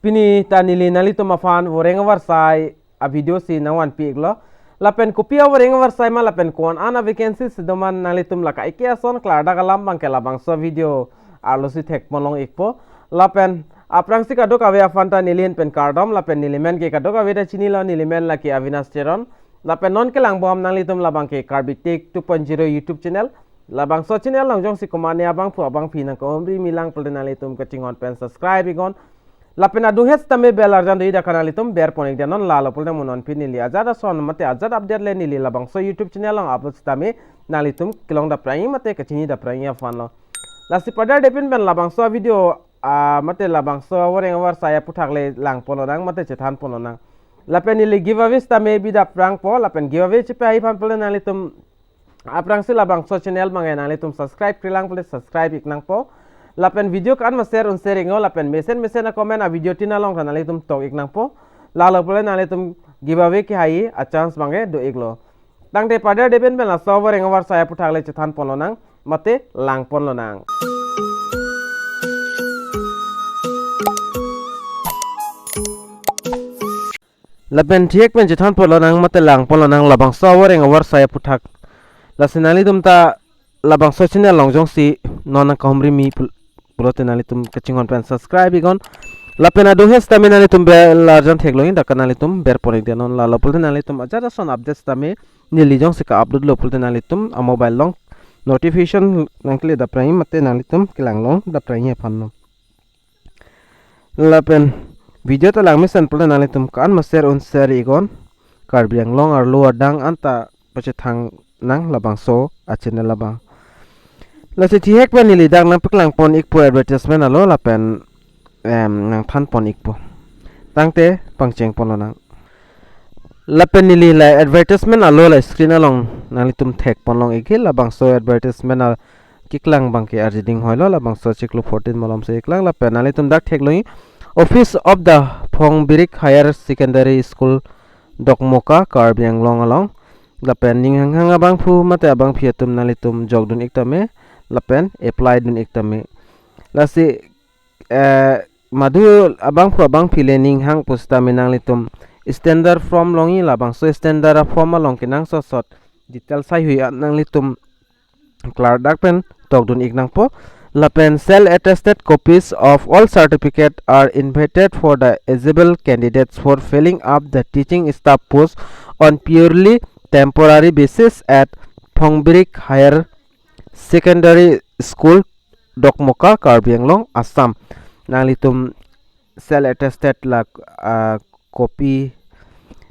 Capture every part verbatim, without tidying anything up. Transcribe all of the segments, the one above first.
Pini ta neli nanglitum aphan voreng avarsai a-video si nangvanpi iklo. Lapen kopi avoreng avarsai ma lapen ko-an a-vacancy si doman nanglitum lake ike ason klardak alam abangke labangso video arlo si thekponlong ikpo. Lapen aphrangsi kadokave aphan ta neli ahin pen kardom, lapen neli men ke kadokave ta chinilo, neli men lake Avinash Teron. Lapen non kelang boham nanglitum labangke Karbi Tech two point zero YouTube channel. Labangso channel along jongsi komatne abangphu abangphi nangkehumri milang pulote nanglitum kachinghon pen subscribe iknon. Lapen adu het sitame bell arjan do-i dak nanglitum berpon ikdet non, lalo pulote mo non pini neli ajat ason mate ajat update le neli labangso YouTube channel along upload sitame nanglitum kelong dapprang mate kachini dapprang aphanlo. Lasi padar depin pen labangso video, ah, mate labangso avoreng avarsai aphuthak le langponlonang mate chethanponlonang. Lapen neli giveaway sitame bi dapprangpo, lapen giveaway chepahai aphan pulote nanglitum aphrangsi labangso channel abangke nanglitum subscribe krelang pulote subscribe iknangpo. Lapen video ko-an ma share un share iknon, lapen mesen mesen a-comment a-video tin along ta nanglitum tok iknangpo. Lalo pulote nanglitum giveaway kehai a-chance abangke do iklo. Tangte padar depin pen laso avoreng avarsai aphuthak le chethanponlonang mate langponlonang. Lapen thihek pen chethanponlonang mate langponlonang labangso avoreng avarsai aphuthak. Lasi nanglitum ta labangso channel along jongsi non nangkehumri mi pul-, pulote nanglitum kachinghon pen subscribe iknon. Lapen adu het sitame nanglitum bell arjan theklong-i dak nanglitum berpon ikdet non, lalo pulote nanglitum ajat ason update sitame neli jongsi ka-upload lo pulote nanglitum a-mobile along notification nangkele dapprang mate nanglitum kelanglong dapprang aphanlo. Lapen video ta langmesen pulote nanglitum ko-an ma share un share iknon. Karbi Anglong arlo adang anta pachethang nang labangso a-channel abang. Lasi thihek pen neli dak nangpaklangpon ikpo advertisement alo lapen, em, nangthanpon ikpo. Tangte pangchengponlonang. Lapen neli la advertisement alo la screen along nanglitum thekponlong ikji, labangso advertisement a keklang abangke arjiding hoilo, labangso chiklo fourteen malom si keklang. Lapen nanglitum dak theklong-i, Office of the Phongbirik Higher Secondary School, Dokmoka, Karbi Anglong along. Lapen ning hanghang abangphu mate abangphi atum nanglitum jokdun iktame lapen apply dun iktame. Lasi, eh, madu abangphu abangphi le ning hang pusitame nanglitum standard form long-i, labangso standard a-form along kenangsot sot details haihui an nanglitum klardak pen tokdun iknangpo. Lapen self attested copies of all certificate are invited for the eligible candidates for filling up the teaching staff post on purely temporary basis at Phongbirik Higher Secondary School, Dokmoka, Karbi Anglong, Assam. Nanglitum self attested la, ah, copy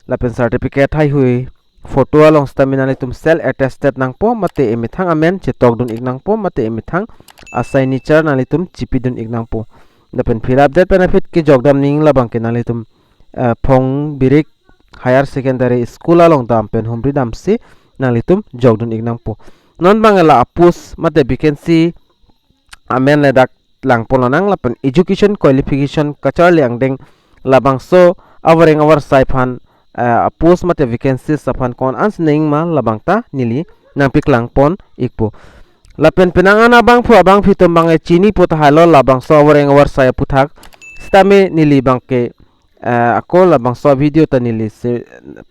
lapen certificate haihui, photo along sitame nanglitum self attested nangpo mate emethang amen chetokdun iknangpo mate emethang a-signature nanglitum chipidun iknangpo. Lapen fill up det pen aphi kejokdam ning labangke nanglitum, eh, Phongbirik Higher Secondary School along dam pen humridamsi nanglitum jokdun iknangpo. Non abang la a-post mate vacancy amen le dak langponlonang lapen education qualification kacharli angdeng labangso avoreng avarsai aphan, eh, a-post mate vacancies aphan ko-an ansi nangma labang ta neli nangpaklangpon ikpo. Lapen penang an abangphu abangphi atum abang e chinipo tahailo labangso avoreng avarsai aphuthak sitame neli abangke, eh, ako labangso video ta neli si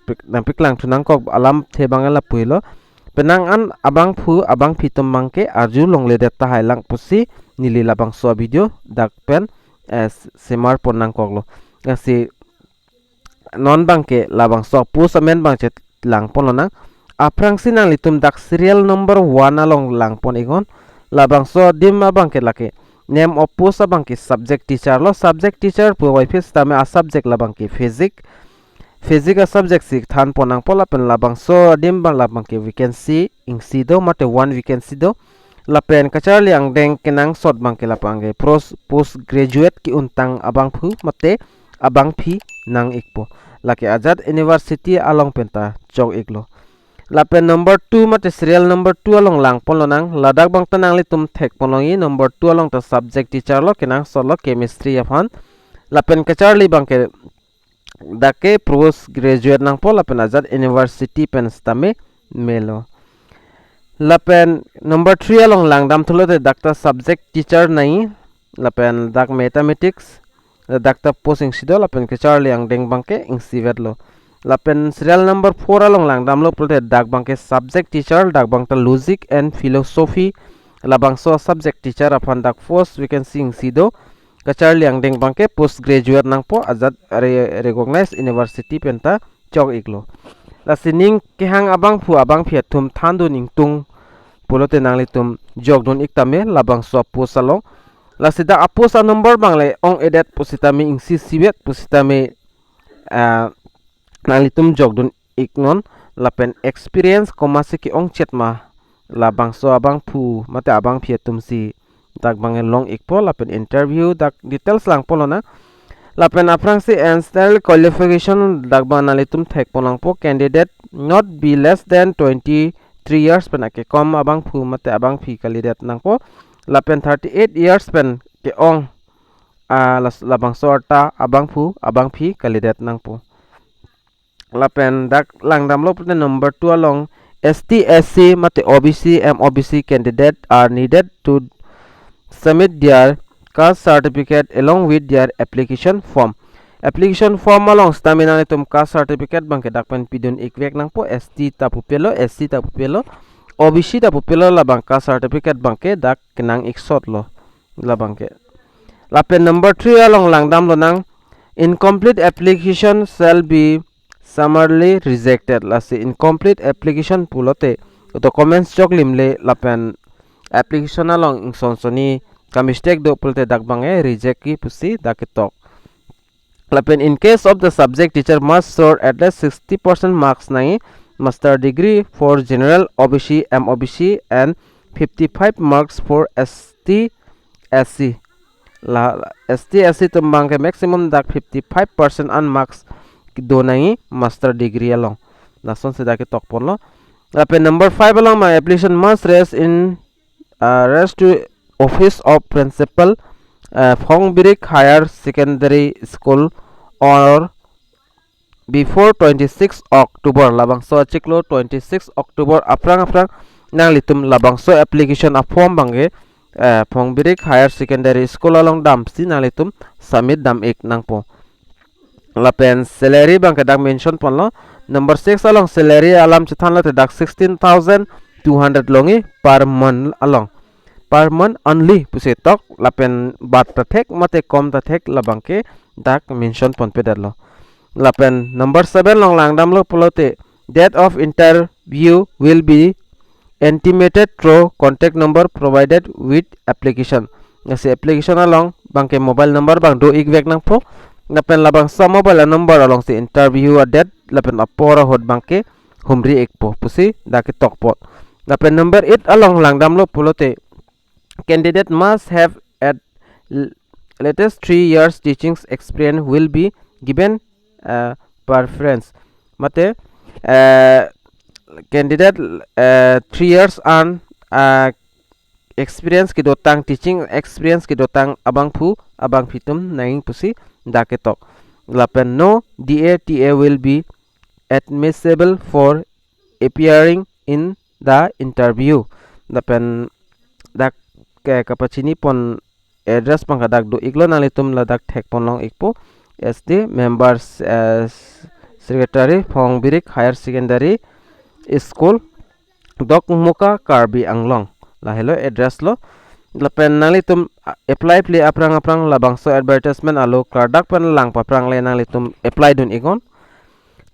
pik-, nangpaklang thu nangkok alamthe abang lapuilo. Penang an abangphu abangphi atum abangke arjulongledet tahai lang pusi neli labangso video dak pen, eh, s-, semarpon nangkoklo. Lasi non abangke labangso post amen abang chetlangponlonang. Aphrangsi nanglitum dak serial number one along langpon iknon. Labangso adim abangke lake name of post abangke subject teacher lo. Subject teacher pu waiphi sitame a-subject labangke physics. Physics a-subject si thanpon nangpo lapen labangso adim abang labangke vacancy isi do mate one vacancy do. Lapen kacharli angdeng kenangsot abangke labangke pros-, post graduate ke-untang abangphu mate abangphi nang ikpo. Lake ajat university along penta chok iklo. Lapen number two mate serial number two along langponlonang, ladak abang ta nanglitum thekponlong-i, number two along ta subject teacher lo, kenangsot lo chemistry aphan. Lapen kacharli abangke dak ke post graduate nangpo lapen ajat university pen sitame melo. Lapen number three along langdam thulote dak ta subject teacher nang-i, lapen dak mathematics, Dak ta post ingsi do, lapen kacharli angdeng abangke ingsivetlo. Lapen serial number four along langdamlo pulote dak abangke subject teacher, dak abang ta logic and philosophy, labangso subject teacher aphan dak post vacancy ingsi do. Kacharli angdeng abangke post graduate nangpo, ajat re-, recognized university pen ta chok iklo. Lasi ning kehang abangphu abangphi atum thandun ingtung pulote nanglitum jokdun ik tame labangso apost along. Lasi dak apost anumber abang le ong-edet pusitame, ingsi isivet pusitame, ah, nanglitum jokdun iknon. Lapen experience komatsi ke-ongchet ma, labangso abangphu mate abangphi atumsi dak abang long ikpo. Lapen interview dak details langpolonang. Lapen aphrangsi and standard qualification dak abang nanglitum thekpon nangpo, candidate not be less than twenty-three years pen akekom abangphu mate abangphi kalidet nangpo. Lapen thirty-eight years pen ke-ong, ah, las-, labangso arta abangphu abangphi kalidet nangpo. Lapen dak langdamlo pulote number two along, S T, S C mate O B C, M O B C candidate are needed to submit their caste certificate along with their application form. Application form along sitame nanglitum caste certificate abangke dak pen pidun ikvek nangpo. S T ta pupelo, S C ta pupelo, O B C ta pupelo, labang caste certificate abangke dak kenang iksotlo labangke. Lapen number three along langdamlonang, incomplete application shall be summarily rejected. Lasi incomplete application pulote documents choklim le lapen application along ingson soni ka-mistake do pulote dak abangke reject-i pusi dak ketok. Lapen in case of the subject, teacher must score at least sixty percent marks nangji, master degree for general, O B C, M O B C and fifty-five marks for S T, S C. La, la, S T, S C atum abangke maximum dak fifty-five percent an marks do nangji master degree along. Lasonsi dak ketokponlo. Lapen number five along ma, application must raise in, uh, raise to office of principal, uh, Phongbirik Higher Secondary School or before twenty-six October, labangso achiklo twenty-six October aphrang aphrang nanglitum labangso application a-form abangke, eh, Phongbirik Higher Secondary School along damsi nanglitum submit dam ik nangpo. Lapen salary abangke dak mention ponlo. Number six along salary alam chethanlote dak sixteen thousand two hundred longji per month along. Per month only pusi tok, lapen bad ta thek mate kom ta thek labangke dak mention ponpedetlo. Lapen number seven along langdamlo pulote, date of interview will be intimated through contact number provided with application. Lasi application along abangke mobile number abang do ikvek nangpo. Lapen labangso mobile number alongsi interview a-date lapen apor ahut abangke humri ikpo pusi dak ketokpo. Lapen number eight along langdamlo pulote, candidate must have at l-, latest three years teaching experience will be given, uh, preference. Mate, uh, candidate, uh, three years an, uh, experience kedotang, teaching experience kedotang abangphu abangphi atum nangji pusi dak ketok. Lapen no D A T A will be admissible for appearing in the interview. Lapen dak ke kapachini pon address abangke dak do iklo, nanglitum ladak thekpon long ikpo. S D members, eh, secretary, Phongbirik Higher Secondary School, Dokmoka, Karbi Anglong. Lahelo address lo. Lapen nanglitum, ah, apply pli aphrang aphrang labangso advertisement alo klardak pen lang paphrang le nanglitum apply dun iknon.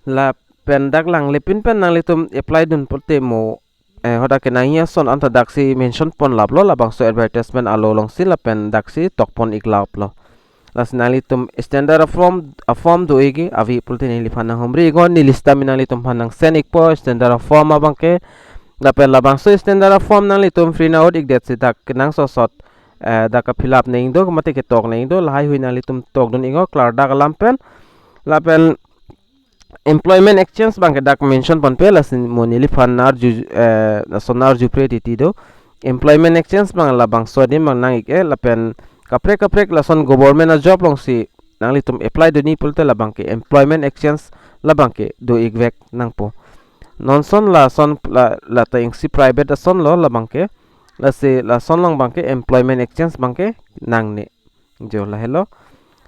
Lapen dak langlepin pen nanglitum apply dun pulote mo, eh, hadak kenangji ason anta daksi mention ponlaplo labangso advertisement alo alongsi, lapen daksi tokpon iklaplo. Lasi nanglitum standard a-form, a-form do ikji, ave pulote neliphan nanghumri iknon, neli sitame nanglitumphan nang-send ikpo standard a-form abangke. Lapen labangso standard a-form nanglitum print out ikdetsi dak kenangsot sot, eh, dak ka-fill up nangji do, mate ketok nangji do, lahaihui nanglitum tokdun iknon klardak alam pen. Lapen employment exchange abangke dak mention ponpe, lasi mo neliphan arju, eh, lason arjupre titi do. Employment exchange abang labangso adim abang nang ik-e, lapen kaprek kaprek lason government a-job alongsi nanglitum apply dunji pulote labangke employment exchange labangke do ikvek nangpo. Non ason lason la, lata isi private asonlo labangke. Lasi lason along abangke employment exchange abangke nangne. Jo lahelo.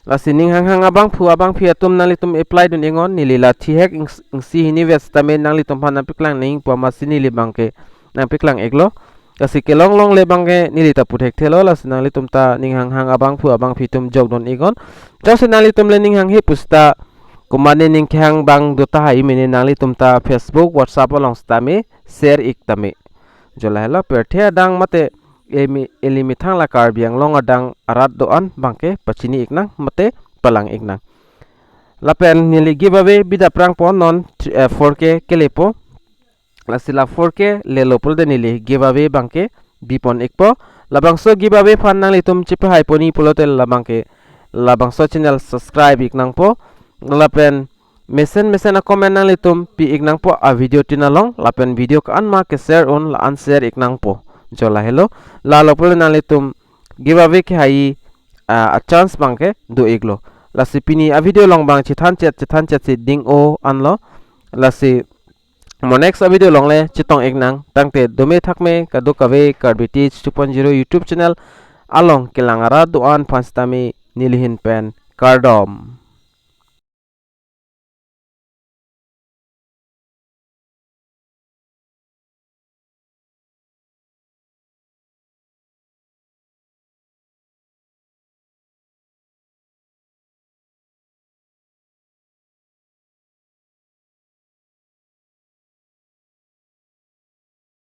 Lasi ning hanghang abangphu abangphi atum nanglitum apply dun iknon, neli la thihek ings-, ingsi hini vet sitame nanglitum aphan nangpaklang nangpo, amatsi neli abangke nangpaklang iklo. Lasi kelong longle abangke neli ta puthekthelo, lasi nanglitum ta ning hanghang abangphu abangphi atum jok dun iknon. Jongsi nanglitum le ning hanghe pusita komatne ning kehang abang do tahai mene nanglitum ta Facebook, WhatsApp along sitame share ik tame. Jo lahelo, pirthe adang mate emi-, ili methang la Karbi Anglong adang arat do-an abangke pachini iknang mate palang iknang. Lapen neli giveaway bida prangpo, non, eh, four K kelepo. Lasi la four K lelo pulote neli giveaway abangke bipon ikpo. Labangso giveaway aphan nanglitum chepahai poni pulote labangke labangso channel subscribe iknangpo. Lapen mesen mesen a-comment nanglitum pi iknangpo a-video tin along, lapen video ko-an ma ke-share un la-an share iknangpo. Jo lahelo, lalo pulote nanglitum giveaway kehai, ah, a-chance abangke do iklo. Lasi pini a-video along abang chethan chet, chethan chet si ding-o anlo. Lasi mo next a-video along le chetong iknang, tangte dome thakme kadokave Karbi Teach two point zero YouTube channel along kelang arat do-an aphan sitame neli ahin pen kardom.